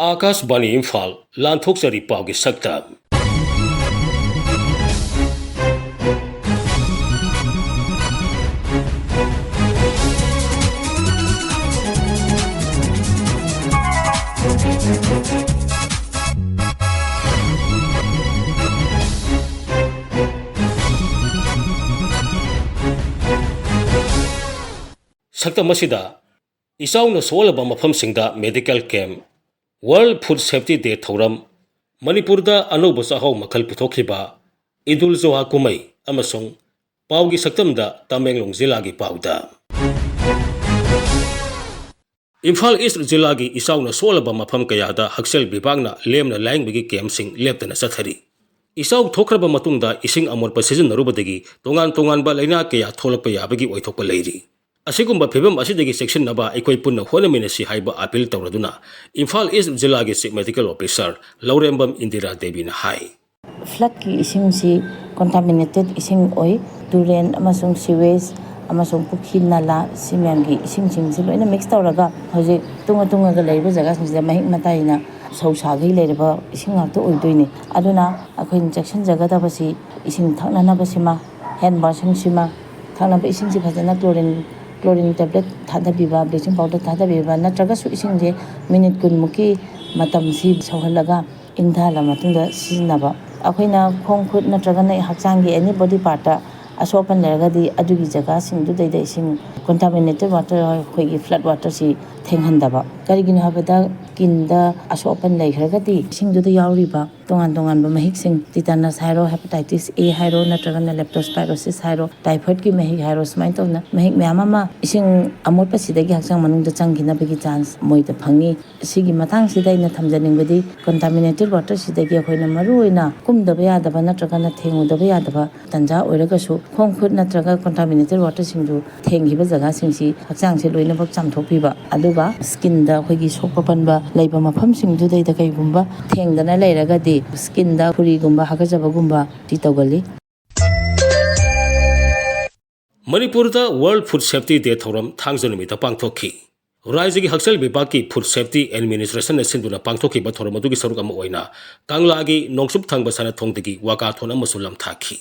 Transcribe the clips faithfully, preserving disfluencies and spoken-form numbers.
ꯑꯥꯀꯥꯁꯕꯥꯅꯤ ꯏꯝꯐꯥꯜ, ꯂꯥꯟꯊꯣꯛꯆꯔꯤ ꯄꯥꯎꯒꯤ ꯁꯛꯇꯝ꯫ ꯁꯛꯇꯝ ꯑꯁꯤꯗ ꯏꯆꯥꯎꯅ ꯁꯣꯛꯍꯜꯂꯕ ꯃꯐꯝꯁꯤꯡꯗ medical camp, World Food Safety Day ꯊꯧꯔꯝ, ꯃꯅꯤꯄꯨꯔꯗ ꯑꯅꯧꯕ ꯆꯥꯛꯍꯥꯎ ꯃꯈꯜ ꯄꯨꯊꯣꯛꯈꯤꯕ, ꯏꯗꯨꯜ ꯖꯨꯍꯥ ꯀꯨꯝꯍꯩ ꯑꯃꯁꯨꯡ ꯄꯥꯎꯒꯤ ꯁꯛꯇꯝꯗ ꯇꯃꯦꯡꯂꯣꯡ ꯖꯤꯂꯥꯒꯤ ꯄꯥꯎꯗ꯫ ꯏꯝꯐꯥꯜ ꯏꯁ꯭ꯠ ꯖꯤꯂꯥꯒꯤ ꯏꯆꯥꯎꯅ ꯁꯣꯛꯍꯜꯂꯕ ꯃꯐꯝ ꯀꯌꯥꯗ ꯍꯛꯁꯦꯜ ꯕꯤꯚꯥꯒꯅ ꯂꯦꯝꯅ ꯂꯥꯌꯦꯡꯕꯒꯤ ꯀꯦꯝꯞꯁꯤꯡ ꯂꯦꯞꯇꯅ ꯆꯠꯊꯔꯤ꯫ ꯏꯆꯥꯎ ꯊꯣꯛꯈ꯭ꯔꯕ ꯃꯇꯨꯡꯗ ꯏꯁꯤꯡ ꯑꯃꯣꯠꯄ ꯁꯤꯖꯤꯟꯅꯔꯨꯕꯗꯒꯤ ꯇꯣꯉꯥꯟ ꯇꯣꯉꯥꯟꯕ ꯂꯥꯏꯅꯥ ꯀꯌꯥ ꯊꯣꯛꯂꯛꯄ ꯌꯥꯕꯒꯤ ꯑꯣꯏꯊꯣꯛꯄ ꯂꯩꯔꯤ꯫ ꯑꯁꯤꯒꯨꯝꯕ ꯐꯤꯚꯝ ꯑꯁꯤꯗꯒꯤ ꯆꯦꯛꯁꯤꯟꯅꯕ ꯑꯩꯈꯣꯏ ꯄꯨꯟꯅ ꯍꯣꯠꯅꯃꯤꯟꯅꯁꯤ ꯍꯥꯏꯕ ꯑꯥꯄꯤꯜ ꯇꯧꯔꯗꯨꯅ ꯏꯝꯐꯥꯜ ꯏꯁ꯭ꯠ ꯖꯤꯂꯥꯒꯤ ꯆꯤꯐ ꯃꯦꯗꯤꯀꯦꯜ ꯑꯣꯐꯤꯁꯥꯔ ꯂꯧꯔꯦꯝꯕꯝ ꯏꯟꯗꯤꯔꯥ ꯗꯦꯕꯤꯅ ꯍꯥꯏ꯫ ꯐ꯭ꯂꯗꯀꯤ ꯏꯁꯤꯡꯁꯤ contaminated ꯏꯁꯤꯡ ꯑꯣꯏ꯫ ꯇꯨꯔꯦꯟ ꯑꯃꯁꯨꯡ sewage ꯑꯃꯁꯨꯡ ꯄꯨꯈ꯭ꯔꯤ ꯅꯂꯥ ꯁꯤ ꯃꯌꯥꯝꯒꯤ ꯏꯁꯤꯡꯁꯤꯡꯁꯤ ꯂꯣꯏꯅ ꯃꯤꯛꯁ ꯇꯧꯔꯒ ꯍꯧꯖꯤꯛ ꯇꯨꯡꯉ ꯇꯨꯡꯉꯒ ꯂꯩꯔꯤꯕ ꯖꯒꯥꯁꯤꯡꯁꯤꯗ ꯃꯍꯤꯛ ꯃꯇꯥꯏꯅ ꯁꯧꯁꯥꯈꯩ ꯂꯩꯔꯕ ꯏꯁꯤꯡ ꯉꯥꯛꯇ ꯑꯣꯏꯗꯣꯏꯅꯤ꯫ ꯑꯗꯨꯅ ꯑꯩꯈꯣꯏꯅ ꯆꯦꯛꯁꯤꯟꯖꯒꯗꯕꯁꯤ ꯏꯁꯤꯡ ꯊꯛꯅꯅꯕꯁꯤꯃ, ꯍꯦꯟ ꯋꯥꯁꯤꯡꯁꯤꯃ, ꯊꯛꯅꯕ ꯏꯁꯤꯡꯁꯤ ꯐꯖꯅ ꯀ꯭ꯂꯣꯔꯤꯟ, ꯀ꯭ꯂꯣꯔꯤꯟ ꯇꯦꯕ꯭ꯂꯦꯠ ꯊꯥꯗꯕꯤꯕ, ꯕ꯭ꯂꯤꯆꯤꯡ ꯄꯥꯎꯗꯔ ꯊꯥꯗꯕꯤꯕ, ꯅꯠꯇ꯭ꯔꯒꯁꯨ ꯏꯁꯤꯡꯁꯦ ꯃꯤꯅꯤꯠ ꯀꯨꯟꯃꯨꯛꯀꯤ ꯃꯇꯝꯁꯤ ꯁꯧꯍꯜꯂꯒ ꯏꯪꯊꯍꯜꯂ ꯃꯇꯨꯡꯗ ꯁꯤꯖꯤꯟꯅꯕ꯫ ꯑꯩꯈꯣꯏꯅ ꯈꯣꯡ ꯈꯨꯠ ꯅꯠꯇ꯭ꯔꯒꯅ ꯍꯛꯆꯥꯡꯒꯤ ꯑꯦꯅꯤ ꯕꯣꯗꯤ ꯄꯥꯔꯠꯇ ꯑꯁꯣꯛ ꯑꯄꯟ ꯂꯩꯔꯒꯗꯤ ꯑꯗꯨꯒꯤ ꯖꯒꯥꯁꯤꯡꯗꯨꯗꯩꯗ ꯏꯁꯤꯡ, contaminated water, ꯑꯩꯈꯣꯏꯒꯤ ꯐ꯭ꯂꯗ ꯋꯥꯇꯔꯁꯤ ꯊꯦꯡꯍꯟꯗꯕ꯫ ꯀꯔꯤꯒꯤꯅꯣ ꯍꯥꯏꯕꯗ ꯁ꯭ꯀꯤꯟꯗ ꯑꯁꯣꯛ ꯑꯄꯟ ꯂꯩꯈ꯭ꯔꯒꯗꯤ ꯏꯁꯤꯡꯗꯨꯗ ꯌꯥꯎꯔꯤꯕ ꯇꯣꯉꯥꯟ ꯇꯣꯉꯥꯟꯕ ꯃꯍꯤꯛꯁꯤꯡ, tetanus ꯍꯥꯏꯔꯣ, hepatitis A ꯍꯥꯏꯔꯣ, ꯅꯠꯇ꯭ꯔꯒꯅ leptospirosis ꯍꯥꯏꯔꯣ, ꯇꯥꯏꯐꯣꯏꯗꯀꯤ ꯃꯍꯤꯛ ꯍꯥꯏꯔꯣ, ꯁꯨꯃꯥꯏꯅ ꯇꯧꯗꯅ ꯃꯍꯤꯛ ꯃꯌꯥꯝ ꯑꯃ ꯏꯁꯤꯡ ꯑꯃꯣꯠꯄꯁꯤꯗꯒꯤ ꯍꯛꯆꯥꯡ ꯃꯅꯨꯡꯗ ꯆꯪꯈꯤꯅꯕꯒꯤ ꯆꯥꯟꯁ ꯃꯣꯏꯗ ꯐꯪꯉꯤ꯫ ꯁꯤꯒꯤ ꯃꯇꯥꯡꯁꯤꯗ ꯑꯩꯅ ꯊꯝꯖꯅꯤꯡꯕꯗꯤ, contaminated waterꯁꯤꯗꯒꯤ ꯑꯩꯈꯣꯏꯅ ꯃꯔꯨꯑꯣꯏꯅ ꯀꯨꯝꯗꯕ ꯌꯥꯗꯕ ꯅꯠꯇ꯭ꯔꯒꯅ ꯊꯦꯡꯉꯨꯗꯕ ꯌꯥꯗꯕ ꯇꯥꯟꯖꯥ ꯑꯣꯏꯔꯒꯁꯨ, ꯈꯣꯡ ꯈꯨꯠ ꯅꯠꯇ꯭ꯔꯒ contaminated waterꯁꯤꯡꯗꯨ ꯊꯦꯡꯈꯤꯕ ꯖꯒꯥꯁꯤꯡꯁꯤ ꯍꯛꯆꯥꯡꯁꯦ ꯂꯣꯏꯅꯃꯛ ꯆꯥꯝꯊꯣꯛꯄꯤꯕ꯫ ꯑꯗꯨꯒ ꯁ꯭ꯀꯤꯟꯗ ꯑꯩꯈꯣꯏꯒꯤ ꯁꯣꯛꯄ ꯄꯟꯕ ꯂꯩꯕ ꯃꯐꯝꯁꯤꯡꯗꯨꯗꯩꯗ ꯀꯩꯒꯨꯝꯕ ꯊꯦꯡꯗꯅ ꯂꯩꯔꯒꯗꯤ, ꯁ꯭ꯀꯤꯟꯗ ꯐꯨꯔꯤꯒꯨꯝꯕ ꯍꯥꯀꯠꯆꯕꯒꯨꯝꯕ ꯁꯤ ꯇꯧꯒꯜꯂꯤ꯫ ꯃꯅꯤꯄꯨꯔꯗ World Food Safety Day ꯊꯧꯔꯝ ꯊꯥꯡꯖ ꯅꯨꯃꯤꯠꯇ ꯄꯥꯡꯊꯣꯛꯈꯤ꯫ ꯔꯥꯏꯖ꯭ꯌꯒꯤ ꯍꯛꯁꯦꯜ ꯕꯤꯚꯥꯒꯀꯤ Food Safety Administrationꯅ ꯁꯤꯟꯗꯨꯅ ꯄꯥꯡꯊꯣꯛꯈꯤꯕ ꯊꯧꯔꯝ ꯑꯗꯨꯒꯤ ꯁꯔꯨꯛ ꯑꯃ ꯑꯣꯏꯅ ꯀꯪꯂꯥꯒꯤ ꯅꯣꯡꯆꯨꯞ ꯊꯪꯕ ꯁꯅꯥꯊꯣꯡꯗꯒꯤ walkathon ꯑꯃꯁꯨ ꯂꯝꯊꯥꯈꯤ꯫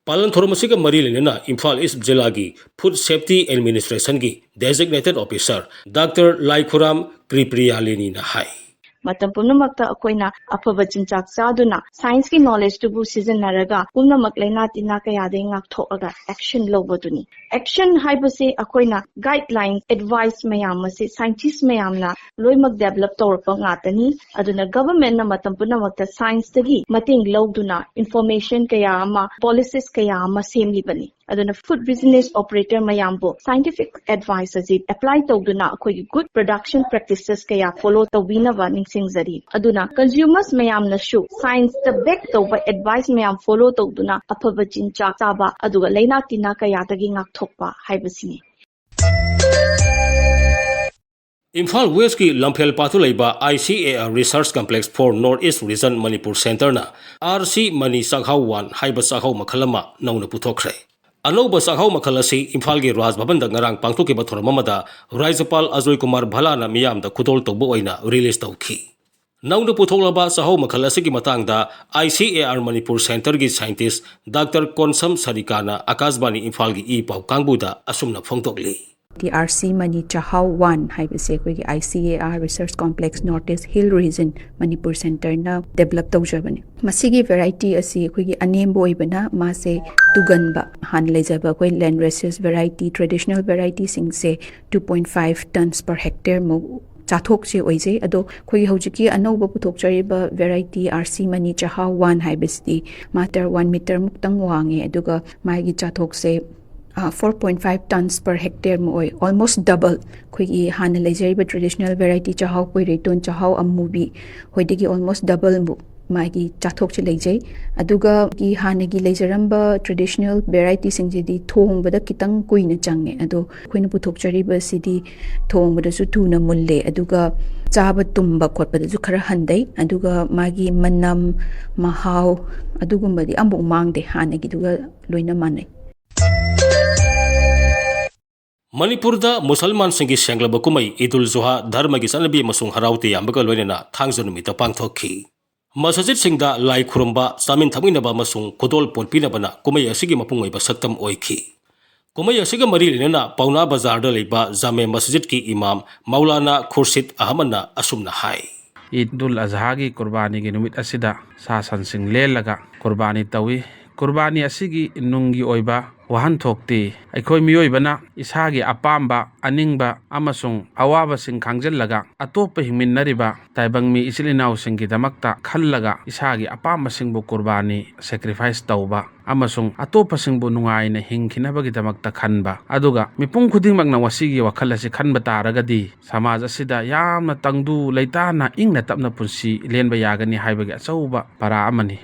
ꯄꯥꯂꯟ ꯊꯧꯔꯝ ꯑꯁꯤꯒ ꯃꯔꯤ ꯂꯩꯅꯅ ꯏꯝꯐꯥꯜ ꯏꯁ꯭ꯠ ꯖꯤꯂꯥꯒꯤ Food Safety Administrationꯒꯤ Designated Officer ꯗꯥꯛꯇꯔ ꯂꯥꯏꯈꯨꯔꯥꯝ ꯀ꯭ꯔꯤꯄ꯭ꯔꯤꯌꯥꯂꯤꯅꯤꯅ ꯍꯥꯏ, ꯃꯇꯝ ꯄꯨꯝꯅꯃꯛꯇ ꯑꯩꯈꯣꯏꯅ ꯑꯐꯕ ꯆꯤꯟꯖꯥꯛ ꯆꯥꯗꯨꯅ scienceꯀꯤ knowledgeꯇꯨꯕꯨ ꯁꯤꯖꯤꯟꯅꯔꯒ ꯄꯨꯝꯅꯃꯛ ꯂꯥꯏꯅꯥ ꯇꯤꯟꯅꯥ ꯀꯌꯥꯗꯒꯤ ꯉꯥꯛꯊꯣꯛꯑꯒ action ꯂꯧꯕꯗꯨꯅꯤ꯫ Action ꯍꯥꯏꯕꯁꯤ ꯑꯩꯈꯣꯏꯅ guidelines, advice ꯃꯌꯥꯝ ꯑꯁꯤ scientist ꯃꯌꯥꯝꯅ ꯂꯣꯏꯅꯃꯛ develop ꯇꯧꯔꯛꯄ ꯉꯥꯛꯇꯅꯤ꯫ ꯑꯗꯨꯅ governmentꯅ ꯃꯇꯝ ꯄꯨꯝꯅꯃꯛꯇ scienceꯇꯒꯤ ꯃꯇꯦꯡ ꯂꯧꯗꯨꯅ information ꯀꯌꯥ ꯑꯃ, policies ꯀꯌꯥ ꯑꯃ ꯁꯦꯝꯂꯤꯕꯅꯤ꯫ ꯑꯗꯨꯅ food business operator ꯃꯌꯥꯝꯕꯨ scientific advice ꯑꯁꯤ apply ꯇꯧꯗꯨꯅ ꯑꯩꯈꯣꯏꯒꯤ good production practices ꯀꯌꯥ follow ꯇꯧꯕꯤꯅꯕ ꯅꯤꯡꯁꯤꯡꯖꯔꯤ꯫ ꯑꯗꯨꯅ consumers ꯃꯌꯥꯝꯅꯁꯨ scienceꯇ back ꯇꯧꯕ advice ꯃꯌꯥꯝ follow ꯇꯧꯗꯨꯅ ꯑꯐꯕ ꯆꯤꯟꯖꯥꯛ ꯆꯥꯕ ꯑꯗꯨꯒ ꯂꯥꯏꯅꯥ ꯇꯤꯟꯅꯥ ꯀꯌꯥꯗꯒꯤ ꯉꯥꯛꯊꯣꯛꯄ ꯍꯥꯏꯕꯁꯤꯅꯤ꯫ ꯏꯝꯐꯥꯜ ꯋꯦꯁ꯭ꯠꯀꯤ ꯂꯝꯐꯦꯜ ꯄꯥꯠꯇ ꯂꯩꯕ I C A R Research Complex for North East Region Manipur Centreꯅ R C ꯃꯅꯤ ꯆꯥꯛꯍꯥꯎ ꯋꯥꯟ ꯍꯥꯏꯕ ꯆꯥꯛꯍꯥꯎ ꯃꯈꯜ ꯑꯃ ꯅꯧꯅ ꯄꯨꯊꯣꯛꯈ꯭ꯔꯦ꯫ ꯑꯅꯧꯕ ꯆꯥꯛꯍꯥꯎ ꯃꯈꯜ ꯑꯁꯤ ꯏꯝꯐꯥꯜꯒꯤ ꯔꯥꯖ ꯚꯕꯟꯗ ꯉꯔꯥꯡ ꯄꯥꯡꯊꯣꯛꯈꯤꯕ ꯊꯧꯔꯝ ꯑꯃꯗ ꯔꯥꯖ꯭ꯌꯄꯥꯜ ꯑꯖꯣꯏ ꯀꯨꯃꯥꯔ ꯚꯜꯂꯥꯅ ꯃꯤꯌꯥꯝꯗ ꯈꯨꯗꯣꯜ ꯇꯧꯕ ꯑꯣꯏꯅ release ꯇꯧꯈꯤ꯫ ꯅꯧꯅ ꯄꯨꯊꯣꯛꯂꯕ ꯆꯥꯛꯍꯥꯎ ꯃꯈꯜ ꯑꯁꯤꯒꯤ ꯃꯇꯥꯡꯗ I C A R Manipur Centreꯒꯤ scientist ꯗꯥꯛꯇꯔ ꯀꯣꯟꯁꯝ ꯁꯔꯤꯀꯥꯅ ꯑꯀꯥꯁꯕꯥꯅꯤ ꯏꯝꯐꯥꯜꯒꯤ ꯏ ꯄꯥꯎ ꯀꯥꯡꯕꯨꯗ ꯑꯁꯨꯝꯅ ꯐꯣꯡꯗꯣꯛꯂꯤ꯫ The R C Mani Chahao one ꯍꯥꯏꯕꯁꯦ ꯑꯩꯈꯣꯏꯒꯤ I C A R Research Complex North East Hill Region Manipur Centreꯅ develop ꯇꯧꯖꯕꯅꯤ꯫ ꯃꯁꯤꯒꯤ variety ꯑꯁꯤ ꯑꯩꯈꯣꯏꯒꯤ ꯑꯅꯦꯝꯕ ꯑꯣꯏꯕꯅ ꯃꯥꯁꯦ ꯇꯨꯒꯟꯕ, ꯍꯥꯟꯅ ꯂꯩꯖꯕ ꯑꯩꯈꯣꯏ landraces variety, traditional varietyꯁꯤꯡꯁꯦ two point five tons per hectare ꯃꯨꯛ ꯆꯥꯊꯣꯛꯁꯦ ꯑꯣꯏꯖꯩ꯫ ꯑꯗꯣ ꯑꯩꯈꯣꯏꯒꯤ ꯍꯧꯖꯤꯛꯀꯤ ꯑꯅꯧꯕ ꯄꯨꯊꯣꯛꯆꯔꯤꯕ variety R C Mani Chahao one ꯍꯥꯏꯕꯁꯤꯗꯤ meter, one meter ꯃꯨꯛꯇꯪ ꯋꯥꯡꯉꯦ, ꯑꯗꯨꯒ ꯃꯥꯒꯤ ꯆꯥꯊꯣꯛꯁꯦ four point five tons per hectare ꯃꯨꯛ ꯑꯣꯏ, almost double꯫ ꯑꯩꯈꯣꯏꯒꯤ ꯍꯥꯟꯅ ꯂꯩꯖꯔꯤꯕ traditional variety ꯆꯥꯛꯍꯥꯎ ꯄꯣꯏꯔꯩꯇꯣꯟ, ꯆꯥꯛꯍꯥꯎ ꯑꯃꯨꯕꯤ ꯍꯣꯏꯗꯒꯤ almost double ꯃꯨꯛ ꯃꯥꯒꯤ ꯆꯥꯊꯣꯛꯁꯦ ꯂꯩꯖꯩ꯫ ꯑꯗꯨꯒ ꯍꯥꯟꯅꯒꯤ ꯂꯩꯖꯔꯝꯕ traditional varietyꯁꯤꯡꯁꯤꯗꯤ ꯊꯣꯡꯕꯗ ꯈꯤꯇꯪ ꯀꯨꯏꯅ ꯆꯪꯉꯦ, ꯑꯗꯣ ꯑꯩꯈꯣꯏꯅ ꯄꯨꯊꯣꯛꯆꯔꯤꯕꯁꯤꯗꯤ ꯊꯣꯡꯕꯗꯁꯨ ꯊꯨꯅ ꯃꯨꯜꯂꯦ, ꯑꯗꯨꯒ ꯆꯥꯕ ꯇꯨꯝꯕ ꯈꯣꯠꯄꯗꯁꯨ ꯈꯔ ꯍꯟꯊꯩ, ꯑꯗꯨꯒ ꯃꯥꯒꯤ ꯃꯅꯝ, ꯃꯍꯥꯎ ꯑꯗꯨꯒꯨꯝꯕꯗꯤ ꯑꯃꯐꯥꯎ ꯃꯥꯡꯗꯦ, ꯍꯥꯟꯅꯒꯤꯗꯨꯒ ꯂꯣꯏꯅ ꯃꯥꯟꯅꯩ꯫ ꯃꯅꯤꯄꯨꯔꯗ ꯃꯨꯁꯜꯃꯥꯟꯁꯤꯡꯒꯤ ꯁꯦꯡꯂꯕ ꯀꯨꯝꯍꯩ ꯏꯗꯨꯜ ꯖꯨꯍꯥ ꯙꯔꯃꯒꯤ ꯆꯠꯅꯕꯤ ꯑꯃꯁꯨꯡ ꯍꯔꯥꯎ ꯇꯌꯥꯝꯕꯒ ꯂꯣꯏꯅꯅ ꯊꯥꯡꯖ ꯅꯨꯃꯤꯠꯇ ꯄꯥꯡꯊꯣꯛꯈꯤ꯫ ꯃꯁꯖꯤꯠꯁꯤꯡꯗ ꯂꯥꯏ ꯈꯨꯔꯨꯝꯕ, ꯆꯥꯃꯤꯟ ꯊꯛꯃꯤꯟꯅꯕ ꯑꯃꯁꯨꯡ ꯈꯨꯗꯣꯜ ꯄꯣꯠ ꯄꯤꯅꯕꯅ ꯀꯨꯝꯍꯩ ꯑꯁꯤꯒꯤ ꯃꯄꯨꯡ ꯑꯣꯏꯕ ꯁꯛꯇꯝ ꯑꯣꯏꯈꯤ꯫ ꯀꯨꯝꯍꯩ ꯑꯁꯤꯒ ꯃꯔꯤ ꯂꯩꯅꯅ ꯄꯥꯎꯅꯥ ꯕꯖꯥꯔꯗ ꯂꯩꯕ ꯖꯥꯃꯦ ꯃꯁꯖꯤꯗꯀꯤ ꯏꯃꯥꯝ ꯃꯧꯂꯥꯅꯥ ꯈꯨꯔꯁꯤꯗ ꯑꯍꯃꯗꯅ ꯑꯁꯨꯝꯅ ꯍꯥꯏ꯫ ꯏꯗꯨꯜ ꯑꯖꯍꯥꯒꯤ ꯀꯨꯔꯕꯥꯅꯤꯒꯤ ꯅꯨꯃꯤꯠ ꯑꯁꯤꯗ ꯁꯥ ꯁꯟꯁꯤꯡ ꯂꯦꯜꯂꯒ ꯀꯨꯔꯕꯥꯅꯤ ꯇꯧꯏ꯫ ꯀꯨꯔꯕꯥꯅꯤ ꯑꯁꯤꯒꯤ ꯅꯨꯡꯒꯤ ꯑꯣꯏꯕ ꯋꯥꯍꯟꯊꯣꯛꯇꯤ ꯑꯩꯈꯣꯏ ꯃꯤꯑꯣꯏꯕꯅ ꯏꯁꯥꯒꯤ ꯑꯄꯥꯝꯕ, ꯑꯅꯤꯡꯕ ꯑꯃꯁꯨꯡ ꯑꯋꯥꯕꯁꯤꯡ ꯈꯥꯡꯖꯤꯜꯂꯒ ꯑꯇꯣꯞꯄ ꯍꯤꯡꯃꯤꯟꯅꯔꯤꯕ ꯇꯥꯏꯕꯪ ꯃꯤ ꯏꯆꯤꯜ ꯏꯅꯥꯎꯁꯤꯡꯒꯤꯗꯃꯛꯇ ꯈꯜꯂꯒ ꯏꯁꯥꯒꯤ ꯑꯄꯥꯝꯕꯁꯤꯡꯕꯨ ꯀꯨꯔꯕꯥꯅꯤ, sacrifice, ꯇꯧꯕ ꯑꯃꯁꯨꯡ ꯑꯇꯣꯞꯄꯁꯤꯡꯕꯨ ꯅꯨꯡꯉꯥꯏꯅ ꯍꯤꯡꯈꯤꯅꯕꯒꯤꯗꯃꯛꯇ ꯈꯟꯕ꯫ ꯑꯗꯨꯒ ꯃꯤꯄꯨꯝ ꯈꯨꯗꯤꯡꯃꯛꯅ ꯃꯁꯤꯒꯤ ꯋꯥꯈꯜ ꯑꯁꯤ ꯈꯟꯕ ꯇꯥꯔꯒꯗꯤ ꯁꯃꯥꯖ ꯑꯁꯤꯗ ꯌꯥꯝꯅ ꯇꯪꯗꯨ ꯂꯩꯇꯥꯅ ꯏꯪꯅ ꯇꯞꯅ ꯄꯨꯟꯁꯤ ꯂꯦꯟꯕ ꯌꯥꯒꯅꯤ ꯍꯥꯏꯕꯒꯤ ꯑꯆꯧꯕ ꯄꯔꯥ ꯑꯃꯅꯤ꯫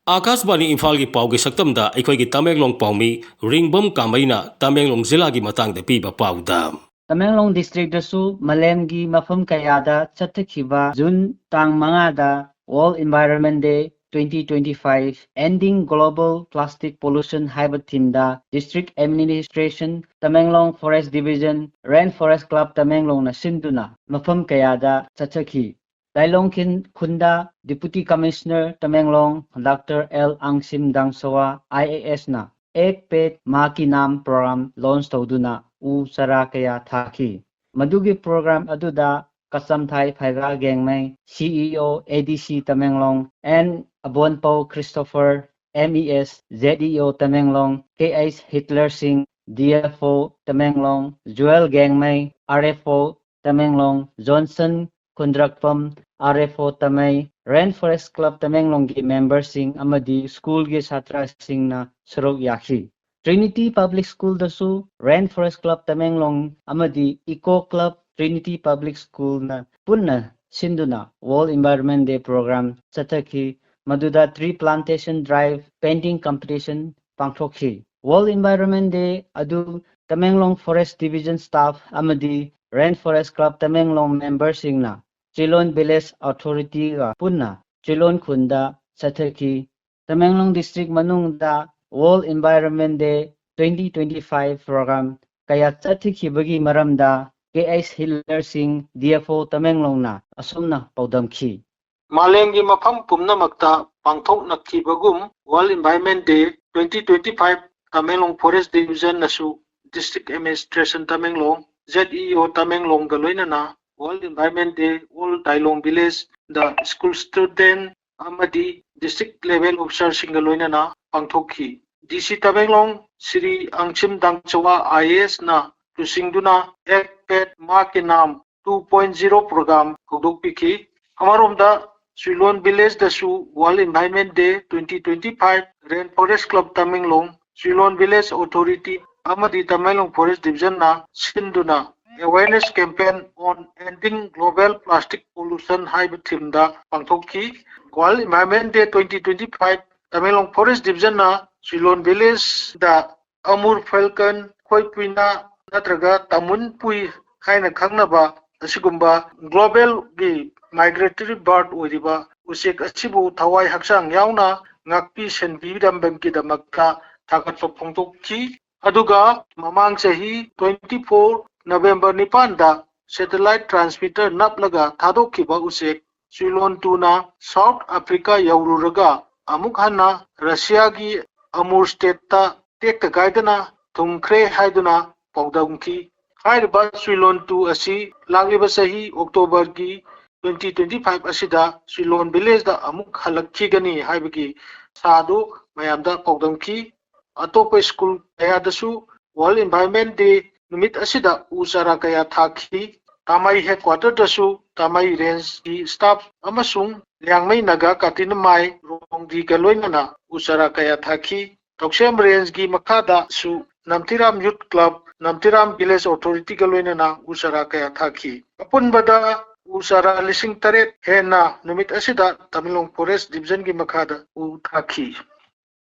ꯑꯥꯀꯥꯁꯕꯥꯅꯤ ꯏꯝꯐꯥꯜꯒꯤ ꯄꯥꯎꯒꯤ ꯁꯛꯇꯝꯗ ꯑꯩꯈꯣꯏꯒꯤ ꯇꯃꯦꯡꯂꯣꯡ ꯄꯥꯎꯃꯤ ꯔꯤꯡꯕꯝ ꯀꯥꯃꯩꯅ ꯇꯃꯦꯡꯂꯣꯡ ꯖꯤꯂꯥꯒꯤ ꯃꯇꯥꯡꯗ ꯄꯤꯕ ꯄꯥꯎꯗ꯫ ꯇꯃꯦꯡꯂꯣꯡ ꯗꯤꯁꯇ꯭ꯔꯤꯛꯇꯁꯨ ꯃꯥꯂꯦꯝꯒꯤ ꯃꯐꯝ ꯀꯌꯥꯗ ꯆꯠꯊꯈꯤꯕ ꯖꯨꯟ ꯇꯥꯡ ꯃꯉꯥꯗ World Environment Day twenty twenty-five, Ending Global Plastic Pollution ꯍꯥꯏꯕ ꯊꯤꯝꯗ District Administration, Tamenglong Forest Division, Rain Forest Club ꯇꯃꯦꯡꯂꯣꯡꯅ ꯁꯤꯟꯗꯨꯅ ꯃꯐꯝ ꯀꯌꯥꯗ ꯆꯠꯊꯈꯤ꯫ ꯂꯥꯏꯂꯣꯡꯈꯤꯟ ꯈꯨꯟꯗ Deputy Commissioner Tamenglong Doctor L ꯑꯪꯁꯤꯝ ꯗꯥꯡꯁꯣꯋꯥ, IAS ꯅ ꯑꯦꯛ ꯄꯦꯗ ꯃꯥ ꯀꯤ ꯅꯥꯝ program launch ꯇꯧꯗꯨꯅ ꯎ ꯆꯥꯔꯥ ꯀꯌꯥ ꯊꯥꯈꯤ꯫ ꯃꯗꯨꯒꯤ program ꯑꯗꯨꯗ Kachamthai Phaiga Gangmei, CEO ADC Tamenglong, N Abonpou Christopher, MES, ZEO Tamenglong, KH Hitler Singh, DFO Tamenglong, Jewel Gangmei, RFO Tamenglong, Johnson Khundrakpam, RFO Tamei, Rain Forest Club ꯇꯃꯦꯡꯂꯣꯡꯒꯤ memberꯁꯤꯡ ꯑꯃꯗꯤ schoolꯒꯤ ꯁꯥꯇ꯭ꯔꯁꯤꯡꯅ ꯁꯔꯨꯛ ꯌꯥꯈꯤ꯫ Trinity Public Schoolꯗꯁꯨ Rain Forest Club Tamenglong ꯑꯃꯗꯤ Eco Club Trinity Public Schoolꯅ ꯄꯨꯟꯅ ꯁꯤꯟꯗꯨꯅ World Environment Day program ꯆꯠꯊꯈꯤ꯫ ꯃꯗꯨꯗ tree plantation drive, painting competition ꯄꯥꯡꯊꯣꯛꯈꯤ꯫ World Environment Day ꯑꯗꯨ ꯇꯃꯦꯡꯂꯣꯡ Forest Division staff ꯑꯃꯗꯤ Rain Forest Club Tamenglong memberꯁꯤꯡꯅ ꯆꯤꯂꯣꯟ Village Authorityꯒ ꯄꯨꯟꯅ ꯆꯤꯂꯣꯟ ꯈꯨꯟꯗ ꯆꯠꯊꯈꯤ꯫ ꯇꯃꯦꯡꯂꯣꯡ district ꯃꯅꯨꯡꯗ World Environment Day twenty twenty-five program ꯀꯌꯥ ꯆꯠꯊꯈꯤꯕꯒꯤ ꯃꯔꯝꯗ K H Healer Singh, D F O ꯇꯃꯦꯡꯂꯣꯡꯅ ꯑꯁꯨꯝꯅ ꯄꯥꯎꯗꯝꯈꯤ꯫ ꯃꯥꯂꯦꯝꯒꯤ ꯃꯐꯝ ꯄꯨꯝꯅꯃꯛꯇ ꯄꯥꯡꯊꯣꯛꯅꯈꯤꯕꯒꯨꯝ World Environment Day twenty twenty-five Tamenglong Forest Division ꯅꯁꯨ District Administration Tamenglong, Z E O ꯇꯃꯦꯡꯂꯣꯡꯒ ꯂꯣꯏꯅꯅ World Environment Day, World Tailong Village, the school student ꯑꯃꯗꯤ district level officer ꯁꯤꯡꯒ ꯂꯣꯏꯅꯅ ꯄꯥꯡꯊꯣꯛꯈꯤ꯫ D C Tamenglong Shri ꯑꯪꯁꯤꯝ ꯗꯥꯡꯆꯋꯥ I A S ꯅ ꯂꯨꯆꯤꯡꯗꯨꯅ Ek Ped Maa Ke Naam two point zero program ꯍꯧꯗꯣꯛꯄꯤꯈꯤ꯫ ꯑꯃꯔꯣꯝꯗ ꯆꯨꯏꯂꯣꯟ Village ꯗꯁꯨ World Environment Day twenty twenty-five Rainforest Club Tamenglong, ꯆꯨꯏꯂꯣꯟ Village Authority ꯑꯃꯗꯤ Tamenglong Forest Division ꯅ ꯁꯤꯟꯗꯨꯅ Awareness Campaign on Ending Global Plastic Pollution ꯍꯥꯏꯕ theme ꯗ ꯄꯥꯡꯊꯣꯛꯈꯤ꯫ World Environment Day twenty twenty-five Tamenglong Forest Division ꯅ ꯆꯨꯏꯂꯣꯟ Village ꯗ ꯑꯃꯨꯔ ꯐꯦꯜꯀꯟ, ꯈꯣꯏ ꯄꯨꯏꯅꯥ ꯅꯠꯇ꯭ꯔꯒ ꯇꯥꯃꯨꯟ ꯄꯨꯏ ꯍꯥꯏꯅ ꯈꯪꯅꯕ ꯑꯁꯤꯒꯨꯝꯕ global ꯒꯤ migratory bird ꯑꯣꯏꯔꯤꯕ ꯎꯆꯦꯛ ꯑꯁꯤꯕꯨ ꯊꯋꯥꯏ ꯍꯛꯆꯥꯡ ꯌꯥꯎꯅ ꯉꯥꯛꯄꯤ ꯁꯦꯟꯕꯤꯔꯝꯕꯒꯤꯗꯃꯛꯇ ꯊꯥꯒꯠꯄ ꯐꯣꯡꯗꯣꯛꯈꯤ꯫ ꯑꯗꯨꯒ ꯃꯃꯥꯡ ꯆꯍꯤ twenty-four November ꯅꯤꯄꯥꯟꯗ satellite transmitter ꯅꯞꯂꯒ ꯊꯥꯗꯣꯛꯈꯤꯕ ꯎꯆꯦꯛ ꯆꯨꯏꯂꯣꯟ two ꯅ South Africa ꯌꯧꯔꯨꯔꯒ ꯑꯃꯨꯛ ꯍꯟꯅ ꯔꯁꯤꯌꯥꯒꯤ ꯑꯃꯨꯔ state ꯇ ꯇꯦꯛꯇ ꯀꯥꯏꯗꯅ ꯊꯨꯡꯈ꯭ꯔꯦ ꯍꯥꯏꯗꯨꯅ ꯄꯥꯎꯗꯝꯈꯤ꯫ ꯍꯥꯏꯔꯤꯕ ꯆꯨꯏꯂꯣꯟ two ꯑꯁꯤ ꯂꯥꯛꯂꯤꯕ ꯆꯍꯤ October ꯒꯤ twenty twenty-five ꯑꯁꯤꯗ ꯆꯨꯏꯂꯣꯟ Village ꯗ ꯑꯃꯨꯛ ꯍꯜꯂꯛꯈꯤꯒꯅꯤ ꯍꯥꯏꯕꯒꯤ ꯑꯥꯁꯥꯗꯨ ꯃꯌꯥꯝꯗ ꯄꯥꯎꯗꯝꯈꯤ꯫ ꯑꯇꯣꯞꯄ school ꯀꯌꯥꯗꯁꯨ World Environment Day ꯅꯨꯃꯤꯠ ꯑꯁꯤꯗ ꯎ ꯆꯥꯔꯥ ꯀꯌꯥ ꯊꯥꯈꯤ꯫ ꯇꯥꯃꯩ headquarter ꯗꯁꯨ ꯇꯥꯃꯩ range ꯀꯤ staff ꯑꯃꯁꯨꯡ ꯂꯤꯌꯥꯡꯃꯩ ꯅꯥꯒꯥ ꯀꯥꯇꯤꯅꯃꯥꯏ ꯔꯣꯡꯗꯤꯒ ꯂꯣꯏꯅꯅ ꯎ ꯆꯥꯔꯥ ꯀꯌꯥ ꯊꯥꯈꯤ꯫ ꯇꯧꯁꯦꯝ range ꯀꯤ ꯃꯈꯥꯗꯁꯨ ꯅꯝꯊꯤꯔꯥꯝ Youth Club, ꯅꯝꯊꯤꯔꯥꯝ Village Authority ꯒ ꯂꯣꯏꯅꯅ ꯎ ꯆꯥꯔꯥ ꯀꯌꯥ ꯊꯥꯈꯤ꯫ ꯑꯄꯨꯟꯕꯗ ꯎ ꯆꯥꯔꯥ ꯂꯤꯁꯤꯡ ꯇꯔꯦꯠ ꯍꯦꯟꯅ ꯅꯨꯃꯤꯠ ꯑꯁꯤꯗ ꯇꯃꯦꯡꯂꯣꯡ Forest Division ꯒꯤ ꯃꯈꯥꯗ ꯎ ꯊꯥꯈꯤ꯫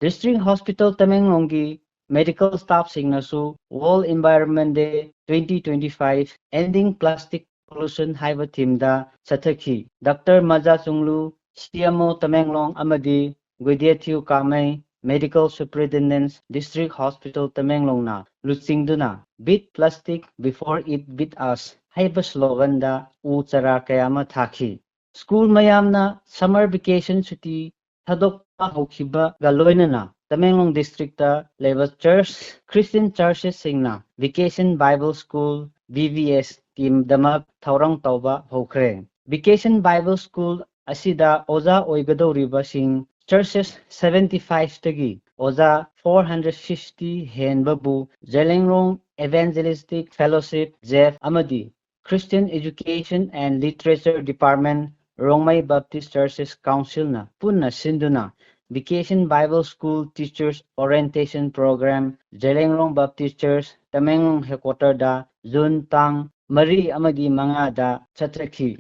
District Hospital ꯇꯃꯦꯡꯂꯣꯡꯒꯤ medical staff ꯁꯤꯡꯅꯁꯨ World Environment Day twenty twenty-five Ending Plastic Pollution ꯍꯥꯏꯕ theme ꯗ ꯆꯠꯊꯈꯤ꯫ Doctor ꯃꯖꯥ ꯆꯨꯡꯂꯨ, C M O ꯇꯃꯦꯡꯂꯣꯡ, ꯑꯃꯗꯤ ꯒꯣꯏꯗꯦꯊꯤꯎ ꯀꯥꯃꯩ, Medical Superintendence, District Hospital Tamenglongꯅ ꯂꯨꯆꯤꯡꯗꯨꯅ "Beat plastic before it beat us" ꯍꯥꯏꯕ sloganꯗ ꯎ ꯆꯥꯔꯥ ꯀꯌꯥ ꯑꯃ ꯊꯥꯈꯤ꯫ ꯁ꯭ꯀꯨꯜ ꯃꯌꯥꯝꯅ summer vacation ꯁꯨꯇꯤ ꯊꯥꯗꯣꯛꯄ ꯍꯧꯈꯤꯕꯒ ꯂꯣꯏꯅꯅ ꯇꯃꯦꯡꯂꯣꯡ districtꯇ ꯂꯩꯕ church, Christian churchesꯁꯤꯡꯅ Vacation Bible School, V B S ꯀꯤꯗꯃꯛ ꯊꯧꯔꯥꯡ ꯇꯧꯕ ꯍꯧꯈ꯭ꯔꯦ꯫ Vacation Bible School ꯑꯁꯤꯗ ꯑꯣꯖꯥ ꯑꯣꯏꯒꯗꯧꯔꯤꯕꯁꯤꯡ churches seventy fiveꯇꯒꯤ ꯑꯣꯖꯥ four hundred fifty ꯍꯦꯟꯕꯕꯨ ꯖꯦꯂꯦꯡꯔꯣꯡ Evangelistic Fellowship, ꯖꯦꯐ, ꯑꯃꯗꯤ Christian Education and Literature Department, Rongmei Baptist Churches Councilꯅ ꯄꯨꯟꯅ ꯁꯤꯟꯗꯨꯅ Vacation Bible School Teachers Orientation Program, Zeliangrong Baptist Church, Tamenglong headquarterꯗ ꯖꯨꯟ ꯇꯥꯡ ꯃꯔꯤ ꯑꯃꯗꯤ ꯃꯉꯥꯗ ꯆꯠꯊꯈꯤ꯫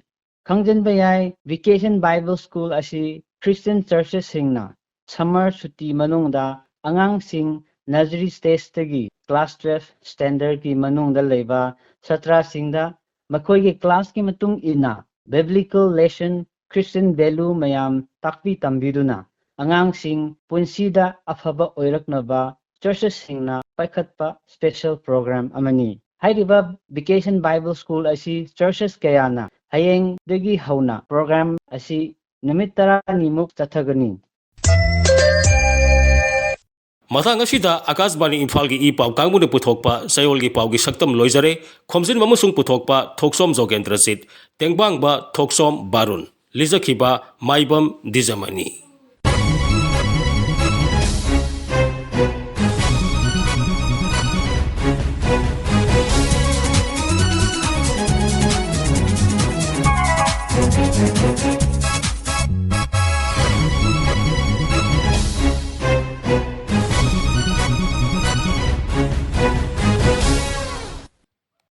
ꯈꯪꯖꯤꯟꯕ ꯌꯥꯏ, Vacation Bible School ꯑꯁꯤ Christian churchesꯁꯤꯡꯅ summer ꯁꯨꯇꯤ ꯃꯅꯨꯡꯗ ꯑꯉꯥꯡꯁꯤꯡ nursery stageꯇꯒꯤ class twelve standardꯀꯤ ꯃꯅꯨꯡꯗ ꯂꯩꯕ ꯁꯥꯇ꯭ꯔꯁꯤꯡꯗ ꯃꯈꯣꯏꯒꯤ classꯀꯤ ꯃꯇꯨꯡ ꯏꯟꯅ biblical lesson, Christian value ꯃꯌꯥꯝ ꯇꯥꯛꯄꯤ ꯇꯝꯕꯤꯗꯨꯅ ꯑꯉꯥꯡꯁꯤꯡ ꯄꯨꯟꯁꯤꯗ ꯑꯐꯕ ꯑꯣꯏꯔꯛꯅꯕ churchesꯁꯤꯡꯅ ꯄꯥꯏꯈꯠꯄ special program ꯑꯃꯅꯤ꯫ ꯍꯥꯏꯔꯤꯕ Vacation Bible School ꯑꯁꯤ churches ꯀꯌꯥꯅ ꯍꯌꯦꯡꯗꯒꯤ ꯍꯧꯅ program ꯑꯁꯤ ꯅꯨꯃꯤꯠ ꯇꯔꯥꯅꯤꯃꯨꯛ ꯆꯠꯊꯒꯅꯤ꯫ ꯃꯇꯥꯡ ꯑꯁꯤꯗ ꯑꯀꯥꯁꯕꯥꯅꯤ ꯏꯝꯐꯥꯜꯒꯤ ꯏ ꯄꯥꯎ ꯀꯥꯡꯕꯨꯅ ꯄꯨꯊꯣꯛꯄ ꯆꯌꯣꯜꯒꯤ ꯄꯥꯎꯒꯤ ꯁꯛꯇꯝ ꯂꯣꯏꯖꯔꯦ꯫ ꯈꯣꯝꯖꯤꯟꯕ ꯑꯃꯁꯨꯡ ꯄꯨꯊꯣꯛꯄ ꯊꯣꯛꯆꯣꯝ ꯖꯣꯒꯦꯟꯗ꯭ꯔꯖꯤꯠ, ꯇꯦꯡꯕꯥꯡꯕ ꯊꯣꯛꯆꯣꯝ ꯕꯥꯔꯨꯟ, ꯂꯤꯖꯈꯤꯕ ꯃꯥꯏꯕꯝ ꯗꯤꯖꯃꯅꯤ꯫